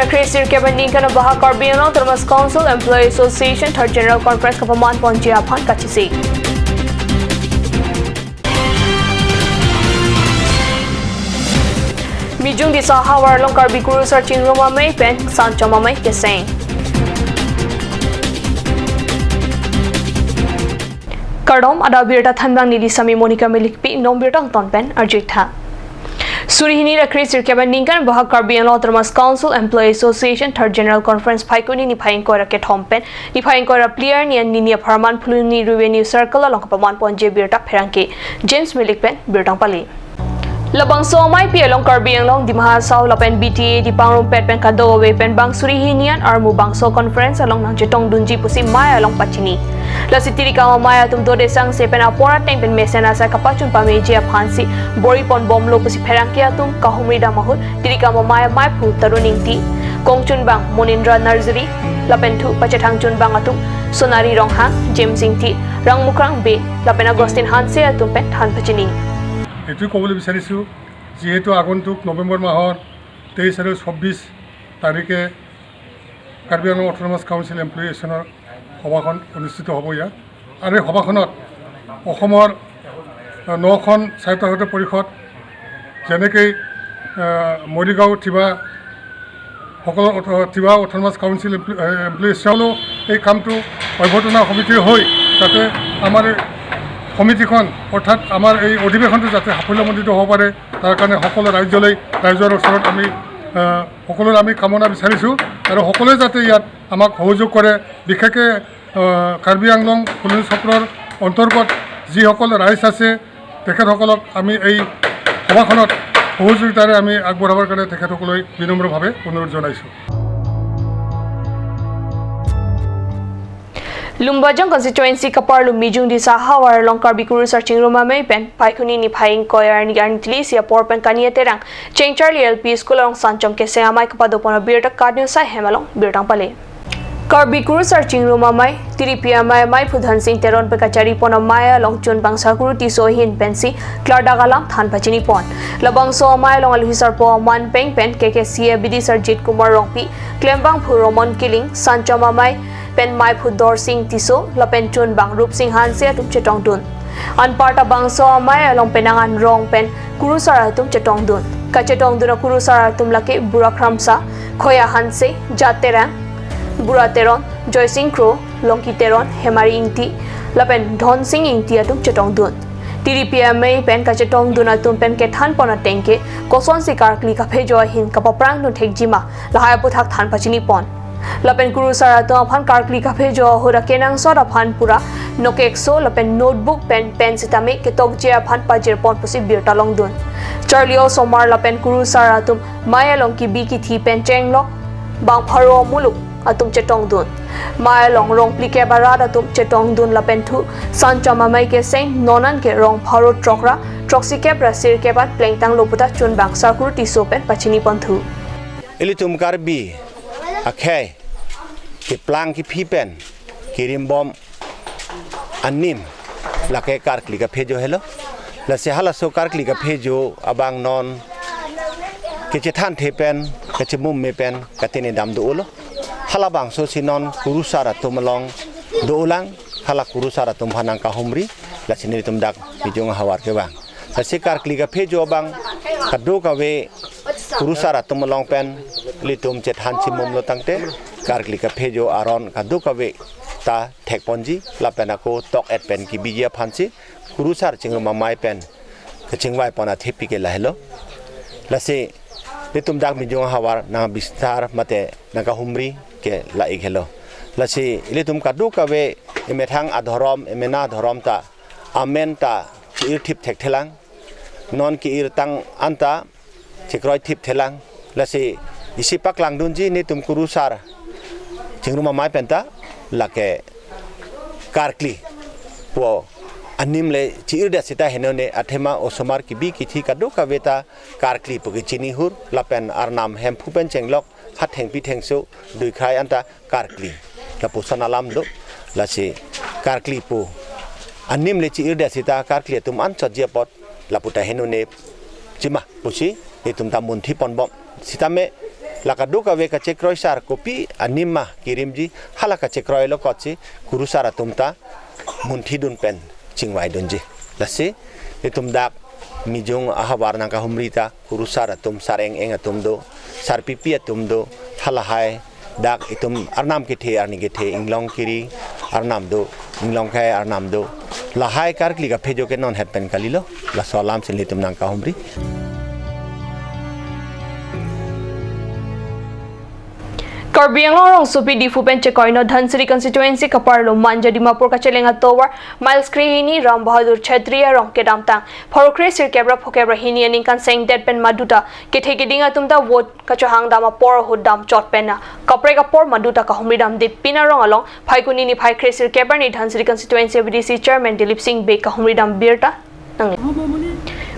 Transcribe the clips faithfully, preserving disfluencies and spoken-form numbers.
Kre sirkep aningkan abahak Karbi Anglong Autonomous Council Employee Association Third General Conference kapaman ponji aphan kachesik. Mijung Disa ahavar along Karbi Kurusar Chingrum Amei pen Sanchom Amei keseng. Kardom, adap abirta thanbang neli Sami Monica Milikpi, non birta angton pen arjuik tha. Suri hini ra kre sirkep aningkan abahak Karbi Anglong Autonomous Council Employee Association Third General Conference Phaikuni niphai ingkoi ra kethom pen niphai ingkoi ra phli arni an nini apharman Phuloni Revenue Circle along kapaman ponji abirta pherangke James Milik pen birta pali. Labangso ameipi along Karbi Anglong, Dima Hasao lapen B T A Dipang Rumpet pen kadokave pen bang suri hini an armu bangso conference along nangchetongdunji pusi mei along pachini. Lasi tirikam amei atum dode sangse pen apor ateng pen mesen asai kapachun pameji aphansi bor-i ponbomlo pusi pherangke atum kahumri dam ahut tirikam amei ameiphu Tarun Ingti, kongchunbang Monindra Narzary, lapen thu pachethang chunbang atum Sonari Ronghang, James Ingti, Rangmukrang Bey, lapen Augustine Hanse atum pen than pachini. এইটোৱে ক'বলৈ বিচাৰিছোঁ, যিহেতু আগন্তুক নৱেম্বৰ মাহৰ তেইছ আৰু চৌব্বিছ তাৰিখে কাৰ্বি আংলং অট'নমাছ কাউন্সিল এমপ্লয়ী এছ'চিয়েশ্যনৰ সভাখন অনুষ্ঠিত হ'ব ইয়াত। আৰু এই সভাখনত অসমৰ, আহ, নখন স্বায়ত্তশাসিত পৰিষদ, যেনেকৈ, আহ, মৰিগাঁও তিৱা সকলৰ অথ-, তিৱা অট'নমাছ কাউন্সিল এমপ্লয়-, এ, এমপ্লয়ী এছ'চিয়েশ্যনো এই কামটো অভ্যৰ্থনা সমিতিৰ হৈ যাতে আমাৰ এই সমিতিখন, অৰ্থাৎ আমাৰ এই অধিৱেশনটো যাতে সাফল্যমণ্ডিত হ'ব পাৰে, তাৰ কাৰণে সকলো ৰাইজলৈ, ৰাইজৰ ওচৰত আমি, আহ, সকলোৰে আমি কামনা বিচাৰিছোঁ আৰু সকলোৱে যাতে ইয়াত আমাক সহযোগ কৰে। বিশেষকৈ, আহ, কাৰ্বি আংলং ফুলনি চক্ৰৰ অন্তৰ্গত যিসকল ৰাইজ আছে, তেখেতসকলক আমি এই সভাখনত সহযোগিতাৰে আমি আগবঢ়াবৰ কাৰণে তেখেতসকললৈ বিনম্ৰভাৱে অনুৰোধ জনাইছোঁ। Lumbajong constituency kaparlo Mijung Disa ahavar along Karbi Kurusar Chingrum Amei pen Phaikuni niphai ingkoi arni arni tili isi apor pen Kania Terang Chengcharli L P School along Sanchom Keseng Amei kapado pon abirta Karbi News ahem along birta pali. Karbi Kurusar Chingrum Amei, Tiripi Amei, ameiphu Dhansing Teron pen kachari pon amei along chunbang Sarkuru Tisso ahin pensi klardak alam than pachini pon. Labangso amei along aluhi sarpo aman peng pen K K C A bidisar Jit Kumar Rongpi, klembangphu Romon Killing, Sanchom Amei pen meiphu Dorsing Tisso lapen chunbang Rupsing Hanse atum chetongdun. Anparta bangso amei along penang an rong pen kurusar atum chetongdun. Kachetongdun akurusar atum lake Bura Kramsa, Khoya Hanse, Jat Terang, Bura Teron, Joysing Kro, Longki Teron, Hemari Ingti lapen Dhonsing Ingti atum chetongdun. Tiripi Amei pen kachetongdun atum pen kethan pon ateng ke kosonsi karkli kaphejo ahin kapaprangdun thekjima, lahai aputhak than pachini pon. Lapen kurusar atum aphan karkli kaphejo ahut akenangsot aphan pura nokekso lapen notebook pen pen sitame ketokji aphan pajir pon pusi birta longdun. Charli osomar lapen kurusar atum mei along kebi kethe pen chenglok bang pharo muluk atum chetongdun. Mei along rong phlikep arat atum chetongdun lapen thu Sanchom Amei keseng non an ke rong pharo throk ra throksikep ra sirkep an plengtanglo puta chunbang Sarkuru Tisso pen pachini ponthu. Ilitum Karbi akhei keplang kephi pen kerimbom anim lake karkli kaphejo helo. Lasi halaso karkli kaphejo abang non kechethanthe pen, kachemum me pen, katene dam do-olo. Halabangso si non kurusar atum along do-olang, hala kurusar atum aphan nangkahumri, lasi nelitum dak Mijung ahavar kevang. Lasi karkli kaphejo abang kadokave kurusar atum along pen ilitum chethan chemumlo tangte karkli kaphejo aron kadokave ta thekponji lapen ako tok-et pen kebiji aphansi Kurusar Chingrum Amei pen kachingvai pon athepi ke lahelo. Lasi ilitum dak Mijung ahavar nang bistar mate nangkahumri ke la-ik helo. Lasi ilitum kadokave emethang adhorom, emena adhorom ta amen ta ke-ir thip thekthelang. Non ke-ir tang anta chekroi thip thelang. Lasi isi paklangdunji netum Kurusar Chingrum Amei penta lake karkli pu anim le chi-irdet sita henone athema osomar kebi kethe kadokave ta karkli pu kechini hur lapen Arnam Hemphu pen chenglok ha thengpi thengso duikhrai anta karkli lapuson alam do. Lasi karkli pu anim le chi-irdet sita karkli atum anchotji apot lapu ta henone chima pusi netum ta munthi ponbom. Sitame La kadokave kachekroi sar kopi anim ma kirimji, hala kachekroi lo kotsi kurusar atum ta munthidun pen chingvaidunji. Lasi netum dak Mijung ahavar nangkahumri ta kurusar atum, sar eng eng atum do, sarpipi atum do, halahai dak itum arnam kethe arni kethe, inglong kiri arnam do, inglong khei arnam do. Lahai karkli kaphejo ke non het pen kalilo, laso alam si netum nangkahumri. Karbi Anglong rongsopi Diphu pen chekoinot Dhansiri constituency kaparlo Manja Dimapur kacheleng atovar miles krehini Ram Bahadur Chhetri arong kedamtang pharo kre sirkep ra phokep ra hini aningkan sengdet pen maduta kethe keding atum ta vote kachohang dam apor ahut damchot pen na kaprek apor maduta kahumri damde pin arong along Phaikuni niphai kre sirkep arni Dhansiri constituency V D C chairman Dilip Singh Bey kahumri dam birta nangne.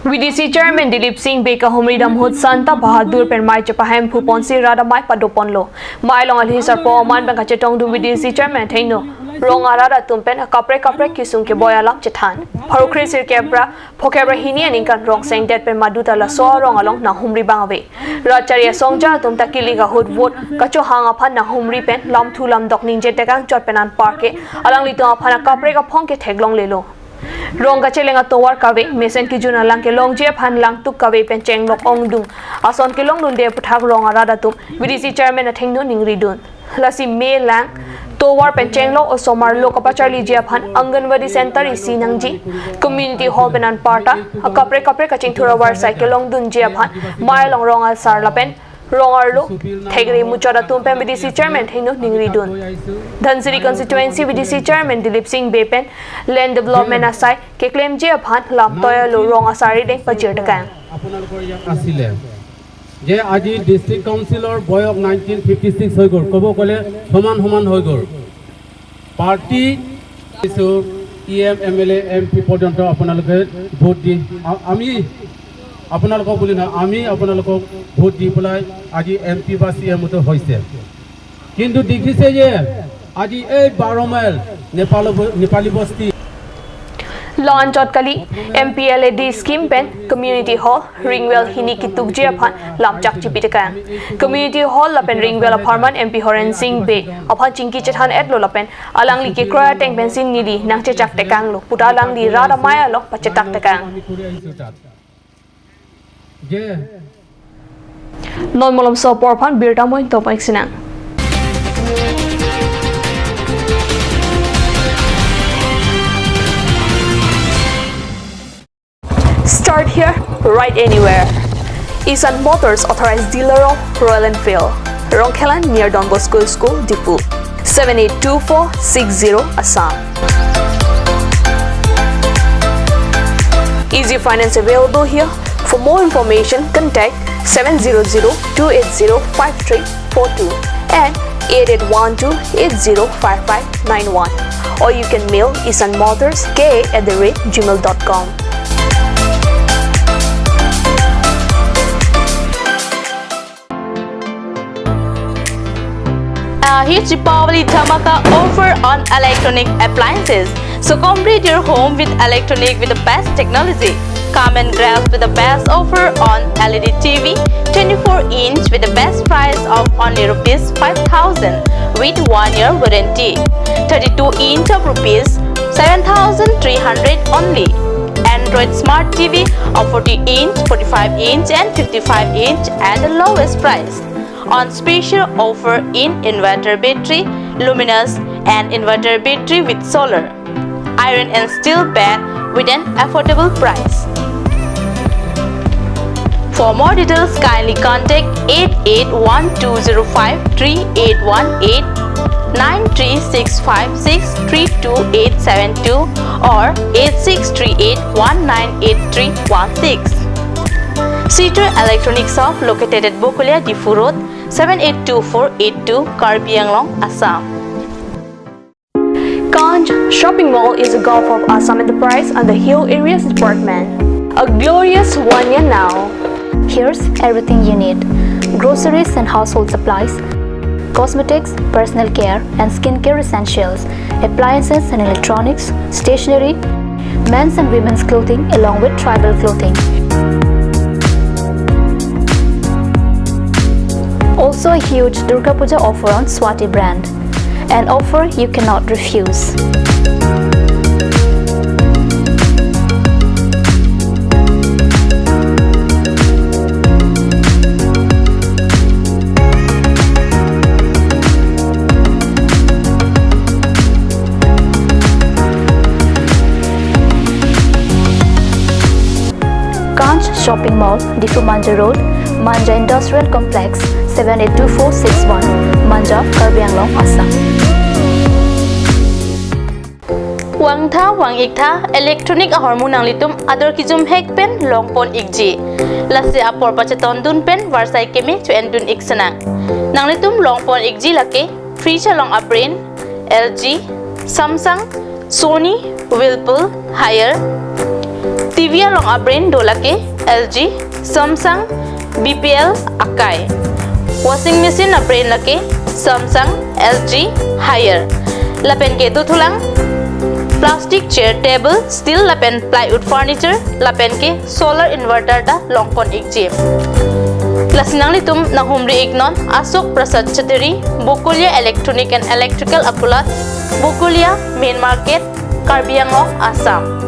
V D C chairman Dilip Singh Bey kahumri dam ahut Santa Bahadur pen mei chepahem phu ponsi rat amei padoponlo. Mei along alhi sarpo aman pen kachetongdun V D C chairman athengno rong arat atum pen kaprek kaprek kesung keboi alam chethan. Pharo kre sirkep ra phokep ra hini aningkan rong sengdet pen maduta laso arong along nanghumri bang ave. Rat chari asongja atum ta kilik ahut vote kachohang aphan nanghumri pen lamthu lamdok ningje tekang chot pen anparke alanglitum aphan kaprek aphong ketheklonglelo. Rong kacheleng atovar kave, mesen kejun alang kelongji aphan langtuk kave pen chenglok ongdung ason kelongdunde aputhak rong arat atum V D C chairman athengno ningridun. Lasi me lang tovar pen chenglok osomar lo kapacharliji aphan Anganwadi center isi nangji, community hall pen anpar ta kaprek kaprek kachingthur avarsai kelongdunji aphan mei along rong asar lapen rong arlo thekre muchot atum pen V D C chairman athengno ningridun. Dhansiri constituency V D C chairman Dilip Singh Bey pen land development asai keklemji aphan lamtoi alo rong asar rideng pajir tekang. আপোনালোকৰ ইয়াত আছিলে যে আজি ডিষ্ট্ৰিক্ট কাউন্সিলৰ বয়স nineteen fifty six হৈ গ'ল, ক'ব গ'লে সমান সমান হৈ গ'ল। Party E M M L A M P পৰ্যন্ত আপোনালোকে ভোট দি আ- আমি আপোনালোকক বুলি নহয়, আমি আপোনালোকক ভোট দি পেলাই আজি এম পি বা চি এম হৈছে। কিন্তু দেখিছে যে আজি এই বাৰ মাইল নেপাল ব- নেপালী বস্তি Lawn chot kali M P L A D scheme pen community hall ringwell hini kitukji aphan lamchak chipi tekang. Community hall lapen ringwell apharman M P Horen Singh Bey aphan chingki chethan etlo lapen alangli kekroi ateng pensi neli nangchechak tekanglo puta alangli rat amei along pachetak tekang. Non malomso apor aphan birta moin topaik sinang. Start here, ride anywhere. Isan Motors authorized dealer of Royal Enfield, Rongkhelan near Don Bosco School, Diphu, seven eight two four six zero, Assam. Easy finance available here. For more information, contact seven zero zero two eight zero five three four two and eight eight one two eight zero five five nine one, or you can mail isan motors K A at the rate gmail dot com. A huge Deepavali dhamaka offer on electronic appliances. So complete your home with electronic with the best technology. Come and grab with the best offer on L E D T V, twenty-four inch with the best price of only rupees five thousand with one year warranty. Thirty-two inch of rupees seven thousand three hundred only. Android Smart T V of forty inch, forty-five inch and fifty-five inch at the lowest price. On special offer in inverter battery, luminous and inverter battery with solar, iron and steel bed with an affordable price. For more details, kindly contact eight eight one two zero five three eight one eight, nine three six five six three two eight seven two or eight six three eight one nine eight three one six. Citra Electronic Shop located at Bokolia, Diphu Road, seven eight two four eight two, Karbi Anglong, Assam. Kanj Shopping Mall is a Gulf of Assam Enterprise under Hill Areas Department. A glorious one year now. Here's everything you need: groceries and household supplies, cosmetics, personal care and skincare essentials, appliances and electronics, stationery, men's and women's clothing along with tribal clothing. Also So a huge Durga Puja offer on Swati brand. An offer you cannot refuse. Kanch Shopping Mall, Diphu Manja Road, Manja Industrial Complex, seven eight two four six one, Manja, Karbi Anglong, Assam. Vangtha, vang-iktha, electronic ahormu nanglitum ador kejumhek pen longpon-ikji. Lasi apor pachetondun pen varsai keme cho-endun-ik senang. Nanglitum longpon-ikji lake fridge along a-brand, L G, Samsung, Sony, Whirlpool, Haier. T V along a-brand do lake L G, Samsung, B P L, Akai. Washing machine a-brand lake Samsung, L G, Haier. Lapen ke dothulang plastic chair, table, steel lapen plywood furniture, lapen ke solar inverter ta longpon-ikji. Lasi nanglitum nanghumri-iknon Ashok Prasad Chattery, Bokolia Electronic and Electrical Akulat, Bokolia, Main Market, Karbi Anglong, Assam.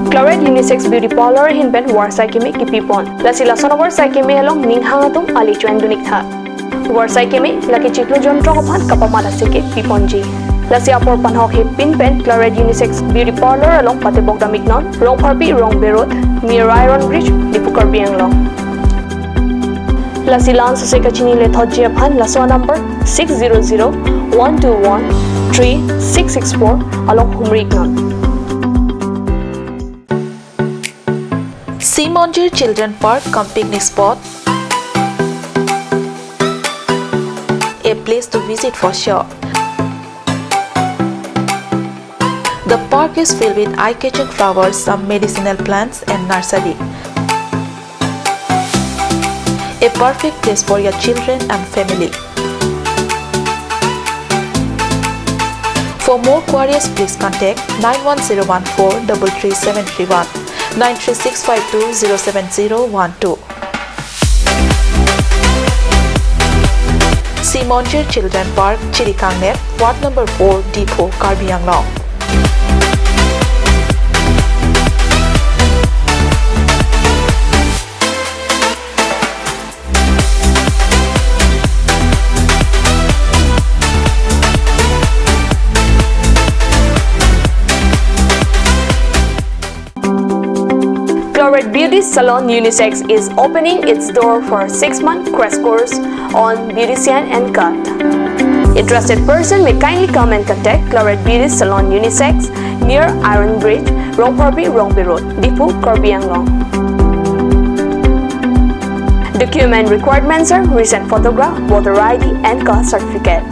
Claret Unisex Beauty Parlor ahin pen varsai keme kepipon. Lasi lason avarsai keme along ning hang atum ale cho-endun-iktha. Varsai keme lake chiklo jon throk aphan kapamat aseke piponji. Lasi apor panhokhip pin pen Claret Unisex Beauty Parlor along patebok dam-iknon, Rongpharpi Rongbe Road, near Iron Bridge, Diphu, Karbi Anglong. Lasi la-an sose kachini lethotji aphan laso number six zero zero one two one three six six four along humri-iknon. Sea Monjir Children Park cum picnic spot, a place to visit for sure. The park is filled with eye-catching flowers, some medicinal plants and nursery. A perfect place for your children and family. For more queries, please contact nine one zero one four double three seven three one, nine three six five two zero seven zero one two. Sea Monjir Children Park, Chirikangnet, Ward number four, Diphu, Karbi Anglong. Claret Beauty Salon Unisex is opening its door for six-month crash course on beautician and cut. Interested person may kindly come and contact Claret Beauty Salon Unisex near Iron Bridge, Rongpharpi Rongbe Road, Diphu, Karbi Anglong. Document requirements are recent photograph, voter I D and caste certificate.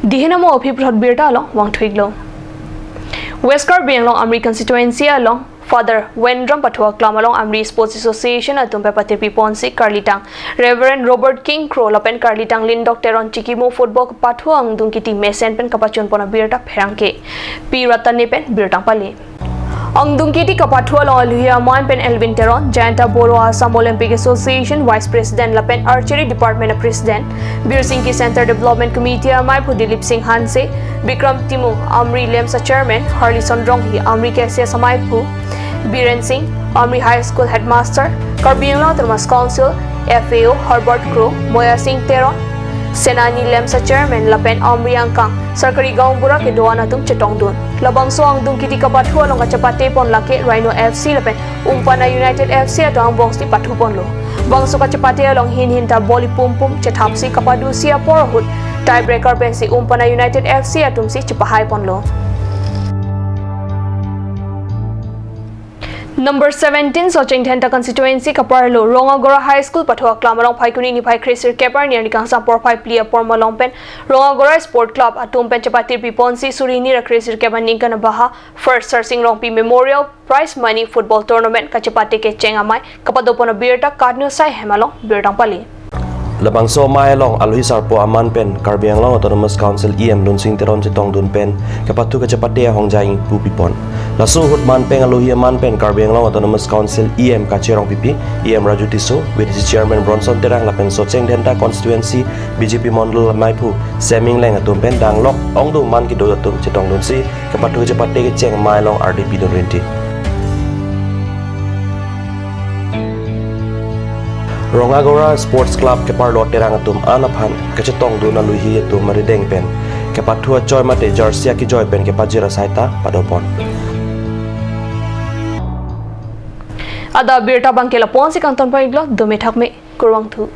Dihena mo aphi phrot birta along vangthu-iklo. West Karbi Anglong Amri constituency along Father Wendram Pathu Aklam along Amri Sports Association atum pen patirpi ponsi karlitang Reverend Robert King Kro lapen karlitang Lindok Teron chikimo football pathu angdung kiti mesen pen kapachun pon abirta pherangke. Pi Ratane pen birta pali. Angdung kiti kapathu along aluhi amen pen Elvin Teron, Jayanta Boro, Assam Olympic Association Vice President lapen Archery Department a President, Birsingki Center Development Committee amaiphu Dilip Singh Hanse, Bikram Timung, Amri Lemsa Chairman, Harlison Ronghi, Amri K C S amaiphu, Biren Singh, Amri High School Headmaster, Karbi Anglong Autonomous Council, F A O, Herbert Kro, Moya Singh Teron, Senani Lemsa Chairman lapen Amri angkang Sarkari Gaonbura kedo-an atum chetongdun. Labangso angdung kiti kapathu along kachepate pon lake Rhino F C lapen Umpana United F C atum angbongsi pathu ponlo. Bangso kachepate along hin hin ta boli pum pum chethapsi kapadusi apor ahut tiebreaker pensi Umpana United F C atumsi chepahai ponlo. Number seventeen Socheng Dhenta constituency kaparlo Rongagora High School pathu aklam along Phaikuni niphai kre sirkep arni arni kangsam porphai phli apor malom pen Rongagora Sport Club atum pen chepatirpi ponsi suri hini ra kre sirkep aningkan abaha First Sarsing Rongpi Memorial Prize Money Football Tournament kachepate kecheng amei kapado pon abirta Katnu Sai hem along birta pali. Labangso amei along alohi sarpo aman pen Karbi Anglong Autonomous Council E M Lunsing Teron chetongdun pen kepathu kachepate ahongjai ingpu pipon. Laso ahut manpeng alohi aman pen Karbi Anglong Autonomous Council E M Kache Rongpipi, E M Raju Tisso, V D C Chairman Bronson Terang lapen Socheng Dhenta Constituency B J P Mondol Maiphu Seming Leng atum pen danglok ongdung man kedo atum chetongdunsi kepathu kachepate kecheng amei along ardi pidun rinti. Rongagora Sports Club keparlo Terang atum an aphan kachetongdun alohi atum arideng pen kepathu achoi mate jersey akejoi pen kepajir asai ta padopon. Adap abirta abangke lapu-ansi kangton pon-iklo, dome thakme, kurvangthu.